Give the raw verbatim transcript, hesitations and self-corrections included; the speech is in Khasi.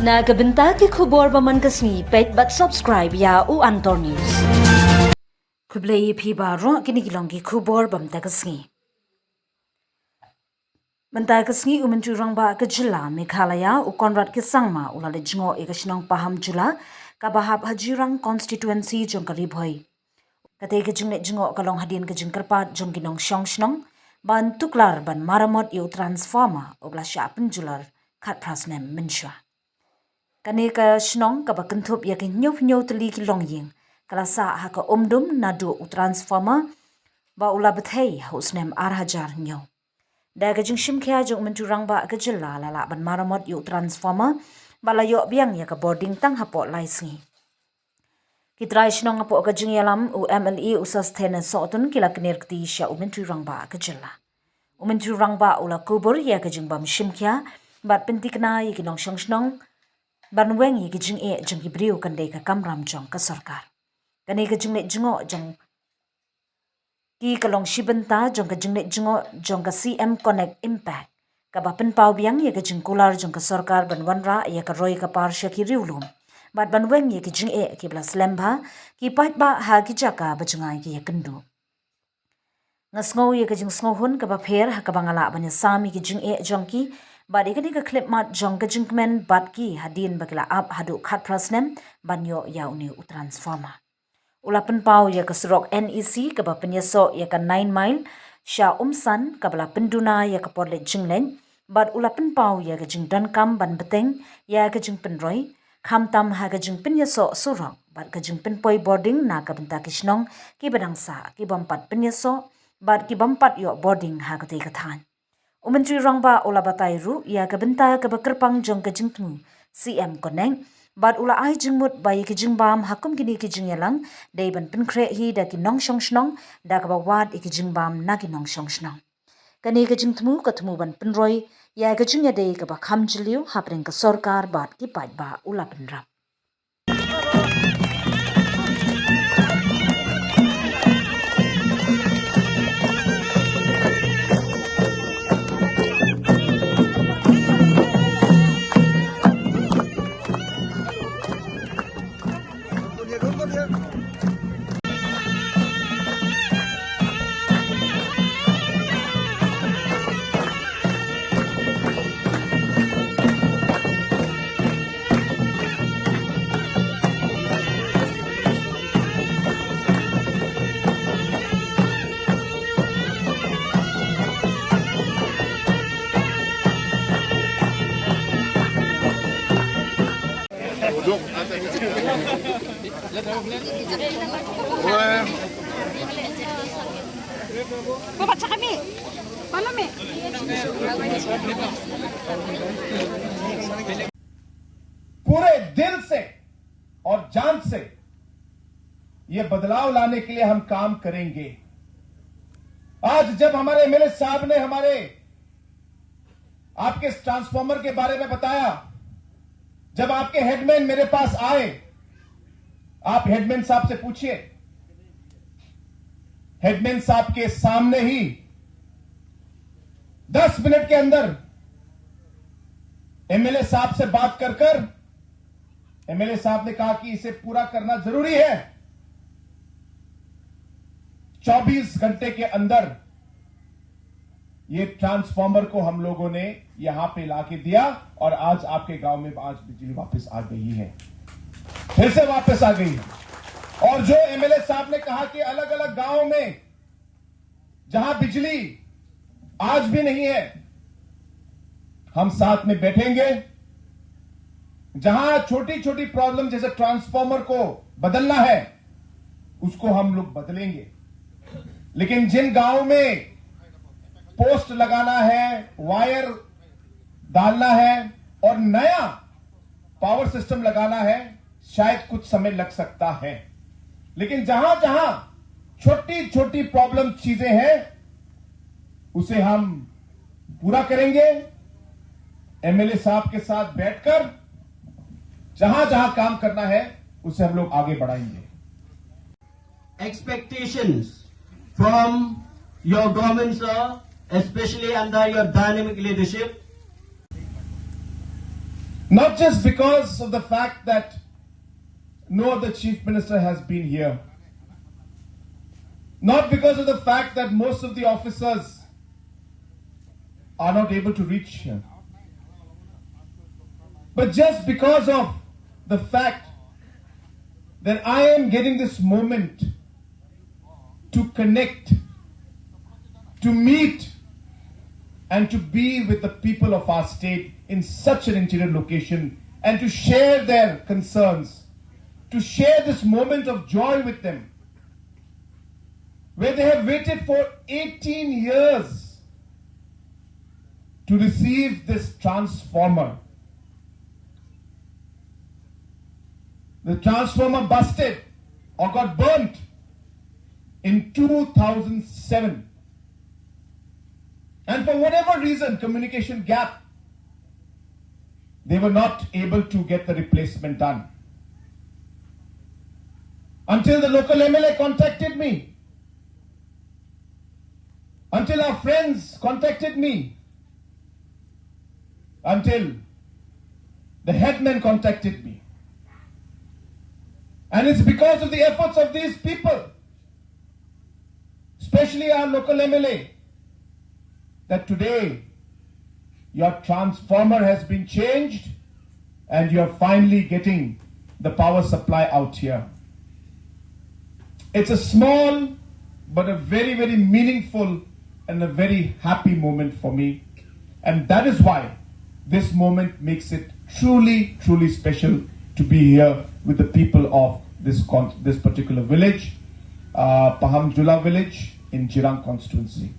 Na ka bynta ki khubor ba man ka sngi, peit bad subscribe ïa u Antor News. Khublei ïa phi baroh, kine ki long ki khubor ba man ka sngi. Mynta ka sngi u Myntri Rangbah ka jylla Meghalaya u Conrad K Sangma u la leit jngoh ïa ka shnong Pahamjula kaba hap ha Jirang constituency jong ka Ri Bhoi. Katei ka jingleit jngoh ka long hadien ka jingkyrpad jong ki nongshong shnong ban tuklar ban maramot ïa u transformer uba la shah pynjular khatphra snem mynshuwa. Kane ka shnong kaba kynthup ïa ki hynñiewphew hynñiew tylli ki longïing ka la sah ha ka umdum naduh u transformer ba u la bthei ha u snem ar hajar hynñiew. Da ka jingshimkhia jong u Myntri Rangbah ka jylla la lah ban maramot ïa u transformer bad la ïoh biang ïa ka bording tang hapoh lai sngi. Ki trai shnong hapoh ka jingïalam u M L A u Sosthenes Sohtun ki la kner kti sha u Myntri Rangbah ka jylla. U Myntri Rangbah u la kubur ïa ka jingbym shimkhia bad pynthikna ïa ki nongshong shnong ban weng ïa ki jingeh jong ki briew kan dei ka kamram jong ka sorkar. Kane ka jingleit jngoh jong ki ka long shi bynta jong ka jingleit jngoh jong ka C M Connect Impact kaba pynpaw biang ïa ka jingkular jong ka sorkar ban wanrah ïa ka roi ka par sha ki riewlum bad ban weng ïa ki jingeh kiba la slem bha ki paidbah ha ki jaka ba jngai ki ïakynduh. Nga sngew ïa ka jingsngewhun kaba pher ha kaba nga lah ban ïasam ïa ki jingeh jong ki bad ïa kane ka khyllipmat jong ka jingkmen bad ki hadien ba ki la ap haduh khatphra snem ban ïoh ïa une u transformer. U la pynpaw ïa ka surok N E C kaba pynïasoh ïa ka nine mile sha Umsan kaba la pynduna ïa ka por leit jingleit bad u la pynpaw ïa ka jingdonkam ban bteng ïa ka jingpynroi khamtam ha ka jingpynïasoh surok bad ka jingpynpoi bording na ka bynta ki shnong kiba dang sah kibym pat pynïasoh bad kibym pat ïoh bording ha katei ka thaiñ. U Myntri Rangbah u la batai ruh ïa ka bynta kaba kyrpang jong ka jingthmu C M Connect bad u la ai jingmut ba ïa ki jingbam ha kum kine ki jingïalang dei ban pynkhreh hi da ki nongshong shnong da kaba wad ïa ki jingbam na ki nongshong shnong. Kane ka jingthmu ka thmu ban pynroi ïa ka jingïadei kaba kham jylliew hapdeng ka sorkar bad ki paidbah, u la bynrap. पूरे दिल से और जान से ये बदलाव लाने के लिए हम काम करेंगे। आज जब हमारे एमएलए साहब ने हमारे आपके इस ट्रांसफार्मर के बारे में बताया, जब आपके हेडमैन मेरे पास आए, आप हेडमैन साहब से पूछिए, हेडमैन साहब के सामने ही दस मिनट के अंदर एमएलए साहब से बात कर कर एमएलए साहब ने कहा कि इसे पूरा करना जरूरी है। चौबीस घंटे के अंदर ये ट्रांसफार्मर को हम लोगों ने यहाँ पे लाके दिया और आज आपके गांव में आज बिजली वापस आ गई है, फिर से वापस आ गई है। और जो एमएलए साहब ने कहा कि अलग-अलग गांव में जहां बिजली आज भी नहीं है, हम साथ में बैठेंगे। जहां छोटी-छोटी प्रॉब्लम जैसे ट्रांसफार्मर को बदलना है, उसको हम लोग बदलेंगे, लेकिन जिन गांव में पोस्ट लगाना है, वायर डालना है और नया पावर सिस्टम लगाना है, शायद कुछ समय लग सकता है, लेकिन जहां-जहां छोटी-छोटी प्रॉब्लम चीजें हैं, उसे हम पूरा करेंगे। एमएलए साहब के साथ बैठकर जहां-जहां काम करना है, उसे हम लोग आगे बढ़ाएंगे। Expectations from your government, sir, especially under your dynamic leadership. Not just because of the fact that no other chief minister has been here, not because of the fact that most of the officers are not able to reach here, but just because of the fact that I am getting this moment to connect, to meet, and to be with the people of our state in such an interior location and to share their concerns, to share this moment of joy with them, where they have waited for eighteen years to receive this transformer. The transformer busted or got burnt in two thousand seven. And for whatever reason, communication gap, they were not able to get the replacement done. Until the local M L A contacted me, until our friends contacted me, until the headman contacted me. And it's because of the efforts of these people, especially our local M L A, that today your transformer has been changed and you're finally getting the power supply out here. It's a small but a very, very meaningful and a very happy moment for me. And that is why this moment makes it truly, truly special to be here with the people of this, con- this particular village, uh, Pahamjula village in Jirang constituency.